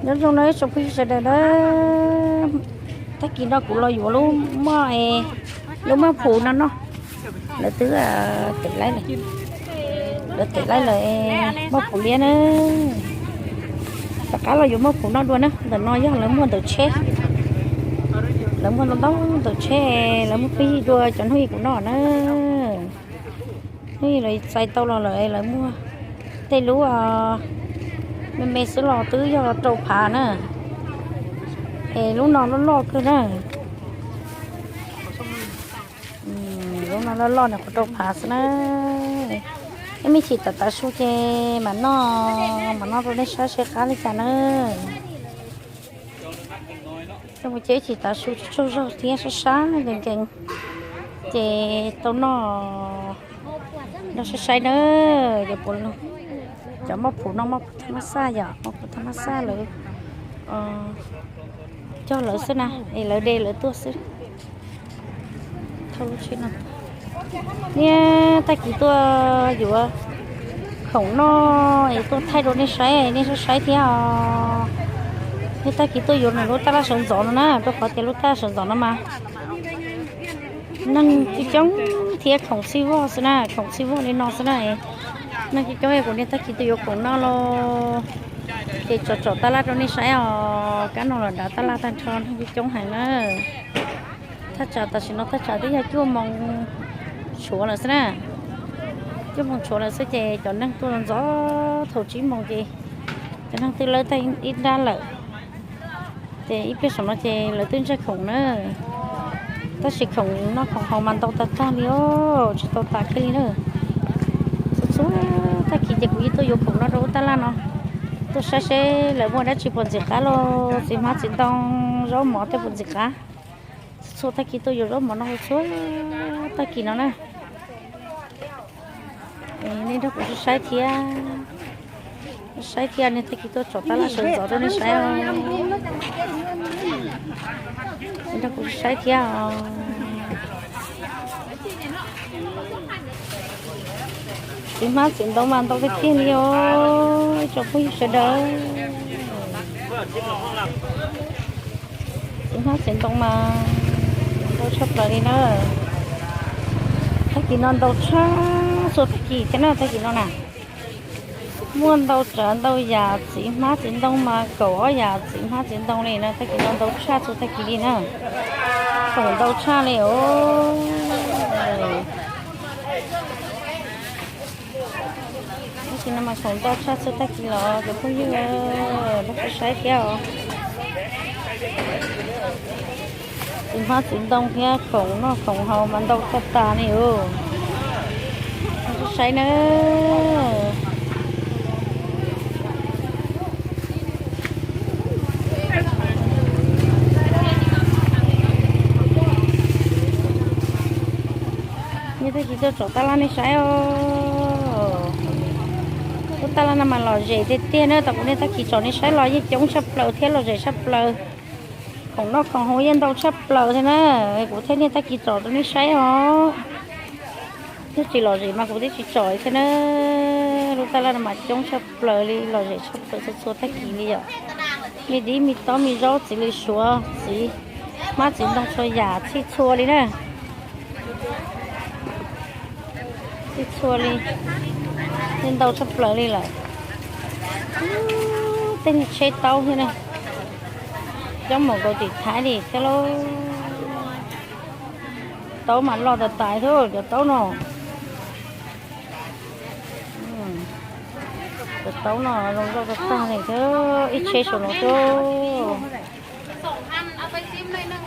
Nyob zoo no ib tsoom phooj ywg sawv daws na, tag kis no kuv los yuav lub moj, lub moj phuv no noj. Lawv twb tem laib lawm, lawv tem laib lawm, moj phuv liab na. Rov qab los yuav moj phuv noj dua na. Ntawm no yog lawv muag ntawm tsheb, lawv muag ntau ntau ntawm tsheb, lawv muag pib dua cov hnub ib kuv noj na. Hnub ib lawv txais tau los lawm, lawv muag tej lub me me xwb los twb yog rau phav na. Es lub no loj loj kawg na. Lub no loj loj nws qhuav rau phav xwb na. Ib me chim tav tav su ces mam noj, mam noj rau nej saib seb qab li cas na. Ces ib chim tav su tsaug zog thiab sab sab nkees nkees, ces tau noj, noj saib saib na. Cov moj phuv no moj phuv thaj mab xaj yom, moj phuv thaj mab xaj lawv cog lawv xwb na, es lawv de lawv tuaj xwb. Niaj tag kis tuaj yuav khoom noj es tuaj thaij rau nej saib, nej saib saib thiab os. Niaj tag kis tuaj yuav nws lub tab laj sawv ntxov no na, rau qhov tias lub tab laj sawv ntxov no mas neeg coob coob thiab khoom txhij vog xwb na, khoom txhij vog li no xwb na. Neeg coob coob, kuv niaj tag kis tuaj yuav khoom noj los ces tsom tsom tab laj rau nej saib os. Kab no los dav tab laj tag nrho, neeg coob coob heev na. Thaj tsam tam sim no thaj tsam twb yog cuaj moos tshuav lawm xwb na. Cuaj moos tshuav lawm xwb ces cov neeg tuaj ntxov, thaum tsib moos ces cov neeg twb lawb tag ib nrab lawm. Ces ib pliag saum no ces lawv twb ntsawj khoom na. Tab sis khoom noj khoom haus mas ntau tag tag li os, tsis tau tas kiag li na. Txhua txhua tag kis ces kuv yeej tuaj yuav khoom noj rau lub tab laj no, tuaj saib seb lawv muaj dab tsi puas ntxim qab los, txiv hmab txiv ntoo, zaub mov tej puas ntxim qab. Txhua tag kis tuaj yuav zaub mov noj txhua tag kis no na. Nej nrog kuv saib thiab, saib thiab, niaj tag kis tuaj tsom tab laj sawv ntxov rau nej saib os. Nej nrog kuv saib thiab os. Txiv hmab txiv ntoo mas ntau tiag tiag li os, ib tsoom phooj ywg sawv daws. Txiv hmab txiv ntoo mas ntau tshaj plaws li na. Tag kis no ntau tshaj txhua tag kis thiab na, tag kis no na. Muaj ntau tsav ntau yam txiv hmab txiv ntoo mas kaum ob yam txiv hmab txiv ntoo li na, tag kis no ntau tshaj txhua tag kis li na. Khoom ntau tshaj li os. Tab sis no mas khoom ntau tshaj txhua tag kis los cov phooj ywg, nrog kuv saib thiab os. Txiv hmab txiv ntoo thiab khoom noj khoom haus mas ntau tshaj tas li os. Nrog kuv saib nawb. Niaj tag kis tuaj tsom tab laj nej saib os. Lub tab laj no mas lom zem tiag tiag na, tau kuv niaj tag kis tsom nej saib los yeej coob tshaj plaws thiab lom zem tshaj plaws. Khoom noj khoom haus yeej ntau tshaj plaws thiab na, kuv thiaj niaj tag kis tsom rau nej saib os. Yog tsis lom zem mas kuv twb tsis tsom thiab na. Lub tab laj no mas coob tshaj plaws li, lom zem tshaj plaws txhua txhua tag kis li yom. Me dib me taub me zaub txiv lws suav txiv hmab txiv ntoo txhua yam txhij txhua li na. Txhij txhua li, yeej ntau tshaj plaws li lawm. Tej niag tsheb taub thiab na, coob mus nkaus tim Thaib li thiab lauj. Taub mas loj tas tas thiab cov taub no. Cov taub no zoo nkauj tag tag li thiab, ib tsheb saum no thiab.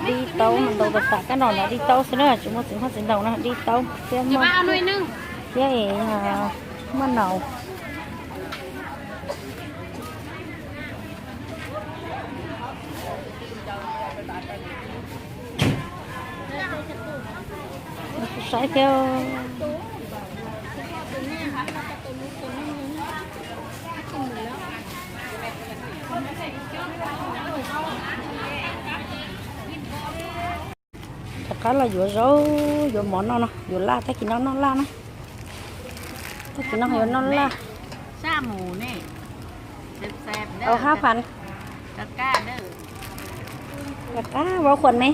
Dib taub mas ntau tas tas, kab no nrad dib taub xwb na, tsis muaj txiv hmab txiv ntoo na, dib taub thiab maj, thiab es maj naus. Saib thiab. Rov qab los yuav zaub yuav mov noj no, yuav laj, tag kis no noj laj na. Tag kis no yuav noj laj. Au hab phav. Kab kab, vov khuas me.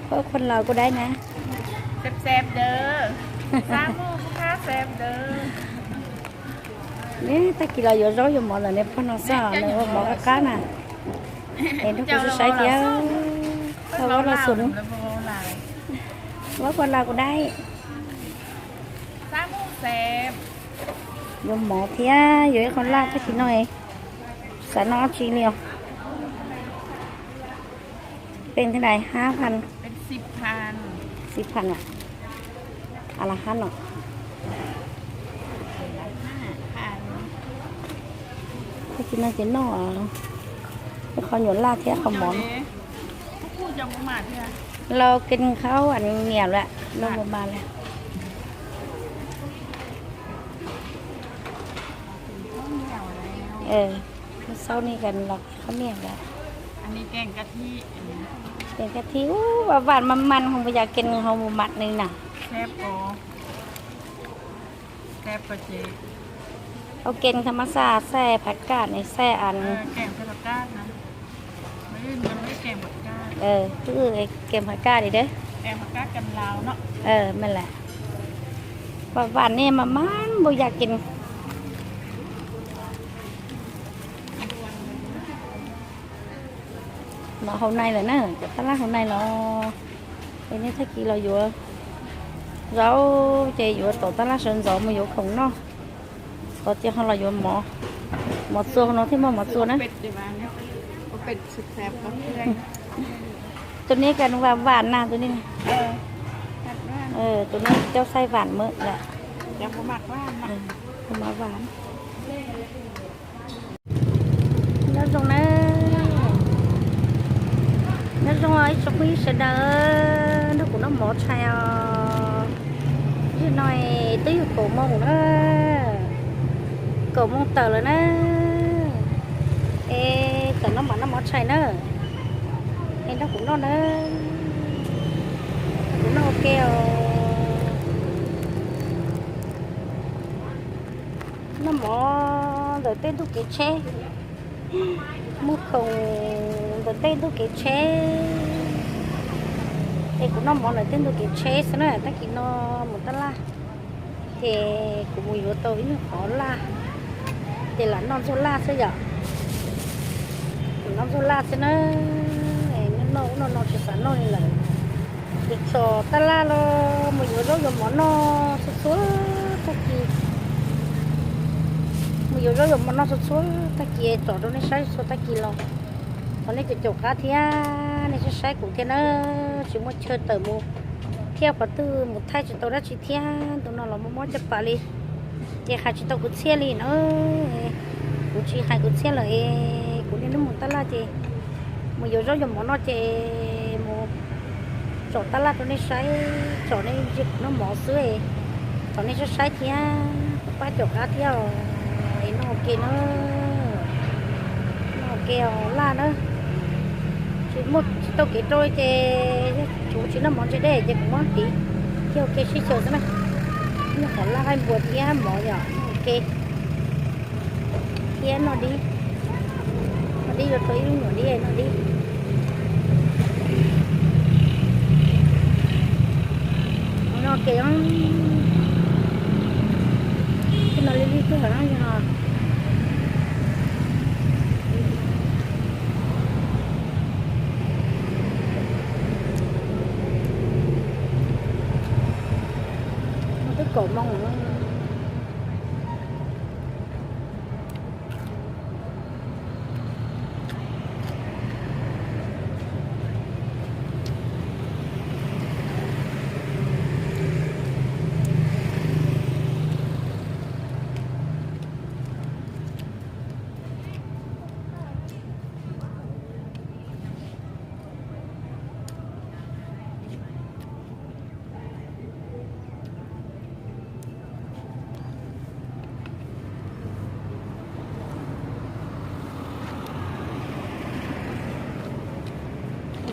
Vov khuas los kuj dai na. Tag kis los yuav zaub yuav mov ntawm niag pog no xwb, nws ua mov qab qab na. Es nrog kuv saib saib thiab. Vov los xum, vov khuas los kuj dai. Yuav mov thiab yuav ib qho laj tag kis no. Xav noj dab tsi li os? Pes thaj dais hab phan, xib phan, a la hab no. Tag kis no ces noj qhov nyuam laj thiab qhov mov. Los kênh kháo ăn nghèo lắm, nông mua ma lắm. Sau ni kênh lọc kháo nghèo lắm. Kênh kênh thi ú, vàn màn màn không bao giờ kênh không một mặt này nè. Ua kênh tham ma sa xais phaj kaj ne, xais an. Twb kênh phaj kaj li deb. Me las. Vàn vàn ne mas mas npaum yam kênh. Nov hauv nai lawm na, cov tab laj hauv nai los. Es nej tag kis los yuav zaub ces yuav tom tab laj sawv ntxov mus yuav khoom noj. Qhov tias ho los yuav mov, mov txua hauv no thiaj muaj mov txua na. Tus nej kas vam vam na tus nej. Tus nej coj xaij vam mawm lawm. Nyob zoo na, nyob zoo ib tsoom phooj ywg sawv daws, nrog kuv noj mov tshais os. Zaum no twb yog kaum moos na, kaum moos tawm lawm na. Es tam no mam noj mov tshais na. Es nrog kuv noj na, kuv noj ua ke os. Noj mov ntawm tej ntug kev tsheb, muag khoom ntawm tej ntug kev tsheb. Es kuv noj mov ntawm tej ntug kev tsheb xwb na, tag kis no mus tab laj, ces kuv mus yuav tau ib nyuag qhov laj, ces lam noj ntxuag laj xwb yom. Kuv noj ntxuag laj xwb na, noj ub noj no tsis xav noj li lawm. Ces tsom tab laj los mus yuav zaub yuav mov noj txhua txhua tag kis. Mus yuav zaub yuav mov noj txhua txhua tag kis tsom rau nej saib txhua tag kis los. Thov nej caum caum qab thiab nej saib saib kuv thiab na, tsis muaj chaw tawm mus thiab qhov twg mus thaij tsis tau dab tsi thiab, ntu no los mob mob caj pas li. Ces hais tsis tau kwv txhiaj li na, kuv tsis hais kwv txhiaj lawm es kuv niaj hnub mus tab laj ces mus yuav zaub yuav mov noj ces mus tsom tab laj rau nej saib, tsom nej ntsia kuv noj mov xwb. Thov nej saib saib thiab pab caum qab thiab os, es noj ua ke na, noj ua ke os laj na. Tsis muaj tsis tau kev rau ces kuv tsis noj mov ntse dej ces kuv muab tiv thiab ua ke sib xyaw xwb na. Noj qhov laj qaij npua thiab mov yom, noj ua ke thiab noj dib, noj dib yuav tau ib lub nyuam dib noj dib. Noj ua ke, tej no li li twg hov no yog twb kaum moos.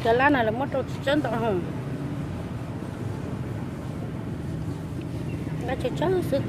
Cov laj no lawv muab rau tsawg tsawg ntau hov, laj tsawg tsawg xwb.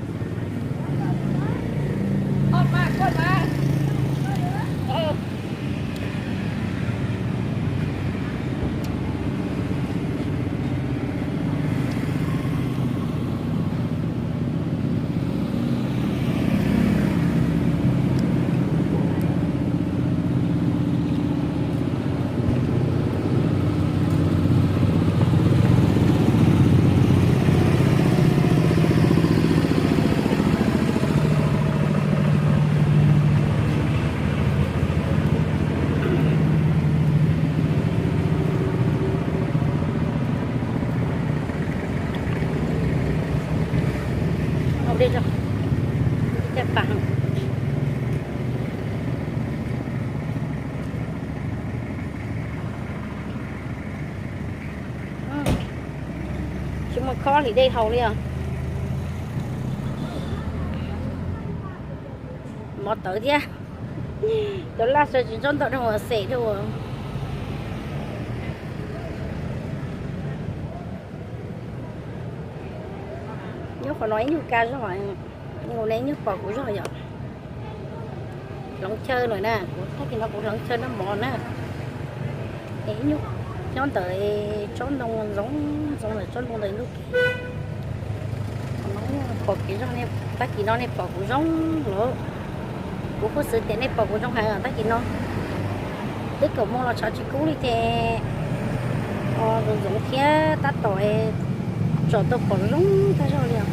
Caj pas. Tsis muaj khob hlis dej haus li os. Mov tawv thiab. Cov laj sawv tsis tsob ntawm rau xes rau. Nyob qhov no ib nyuag kaj zog, mus ne ib nyuag pom kuv zog yom. Hloov chaw lawm na, kuv tag kis no kuv hloov chaw noj mov na. Es ib nyuag nyob ntawm tsob ntoo ntxoov ntxoov ntawm tsob ntoo ntawm ntuj kev. Pom kev zog, tag kis no nej pom kuv zoo lawm. Kuv kuj xwv tias nej pom kuv zoo heev tag kis no. Twb kaum moos los tshav tsis kub li ces ntxoov ntxoov thiab tab tom tsom tau pom zoo tag zog li os.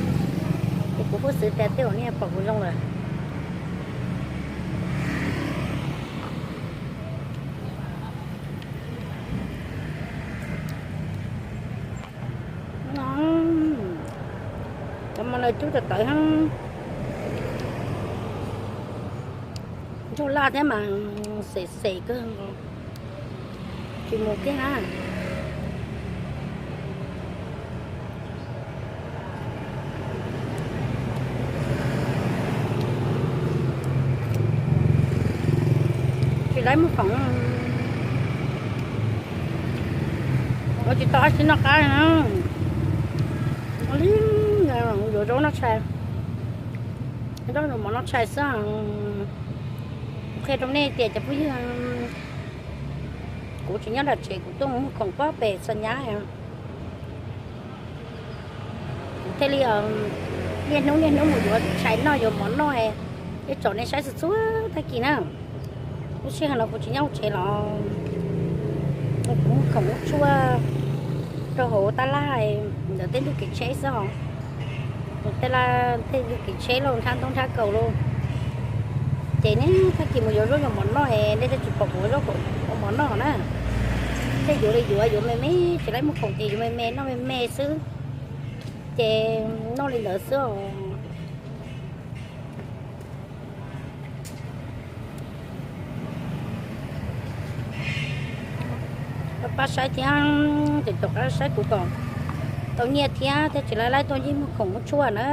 Ces kuv kuj xwv tias tej zaum nej pom kuv zoo lawm. Cov mov no cub tawv tawv, ntsuag laj thiab mas xem xem kawg, tsis mus kiag na. Tsis laib muag khoom, ua tsis tau dab tsi noj qab na. Li yuav zaub noj tshais, zaub yuav mov noj tshais xwb. Qhia rau nej tias cov phooj ywg, kuv tsis nyob nram tsev, kuv tuaj mus muag khoom pob pem txog nyab. Kuv thiaj li niaj hnub niaj hnub mus yuav tshais noj yuav mov noj, thiaj tsom nej saib txhua txhua tag kis na. Lub sij hawm no kuv tsis nyob hauv tsev los kuv muag khoom ua tshuaj rau hauv tab laj ntawm tej ntuj kev tsheb xwb os. Tej laj tej ntuj kev tsheb lauj, nrhab ntaub nrhab kaus lauj. Ces niaj tag kis mus yuav zaub yuav mov noj, nej twb tsis pom kuv ua zaub ua mov noj na. Tej yuav li yuav, yuav me me, tsis laib muag khoom ces yuav me me noj me me xwb. Ces noj li ntawd xwb os. Pab saib thiab, ces tom qab saib kuv kom tau nyiaj thiab thiaj tsis laib laib tuaj ncig muag khoom muag tshuaj na.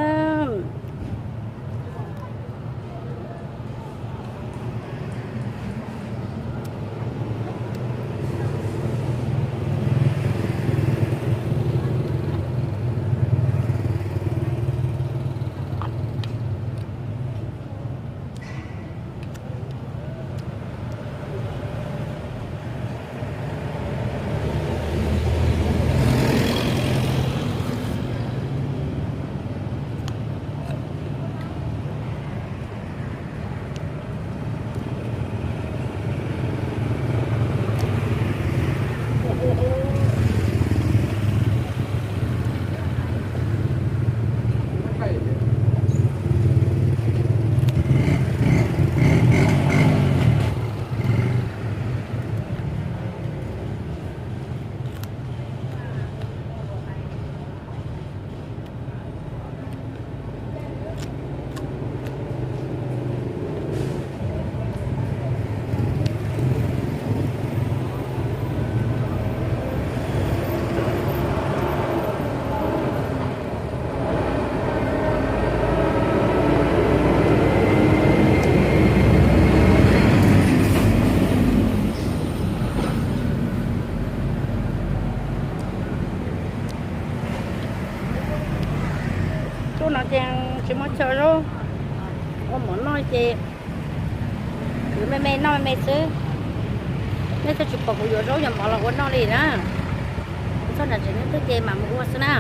Tuaj no ces tsis muaj chaw zaub ua mov noj ces yuav me me noj me me xwb. Nej twb tsis pom kuv yuav zaub yuav mov los ua noj li na. Txog nram tsev neb twb ces mam mus ua xwb na.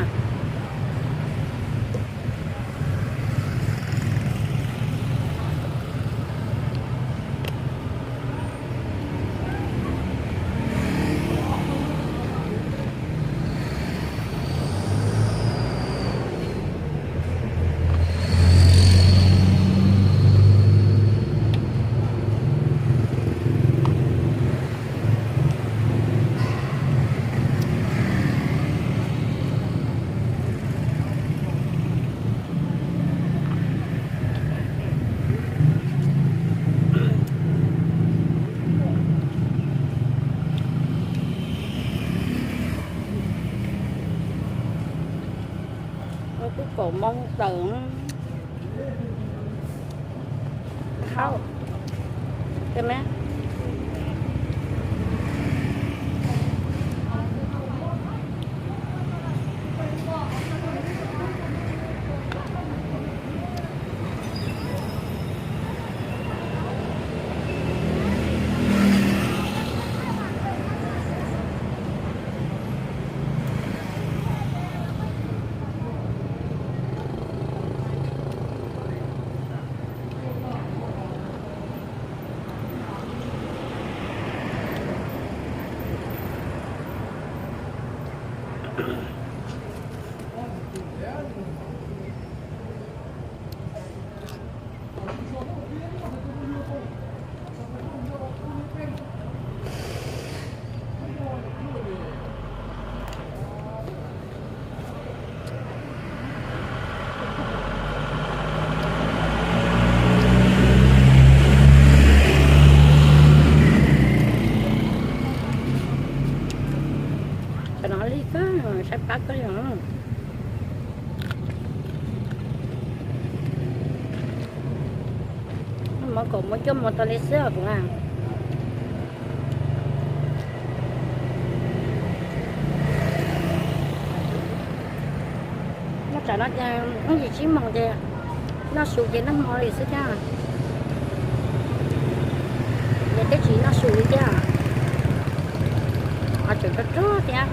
Kaum moo tawm. Hau, Cov no lij kawg, saib pab kawg li os. Mov kaum moo cuaj moo tau li xwb os kuv na. Noj tsam no ces ib yim tsib moos ces noj su ces noj hmo li xwb thiab. Ces twb tsis noj su li thiab. Qhov tseem ruaj ruaj thiab.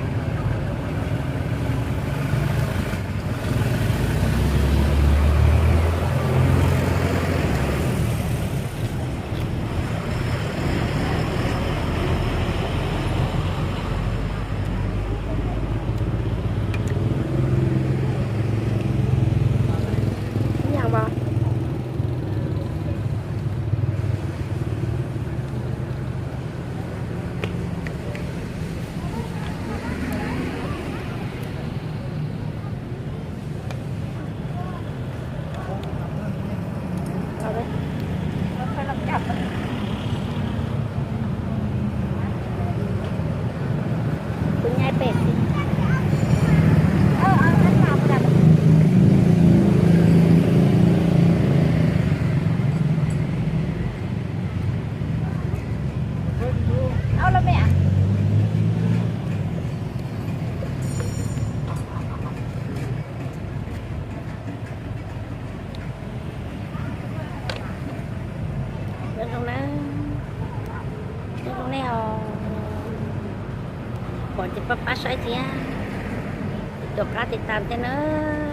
Kuv nyai pem xwb. Nyob zoo na, nyob zoo nej os. Pom ces pab pab saib thiab, tus qab tiv tas thiab nawb.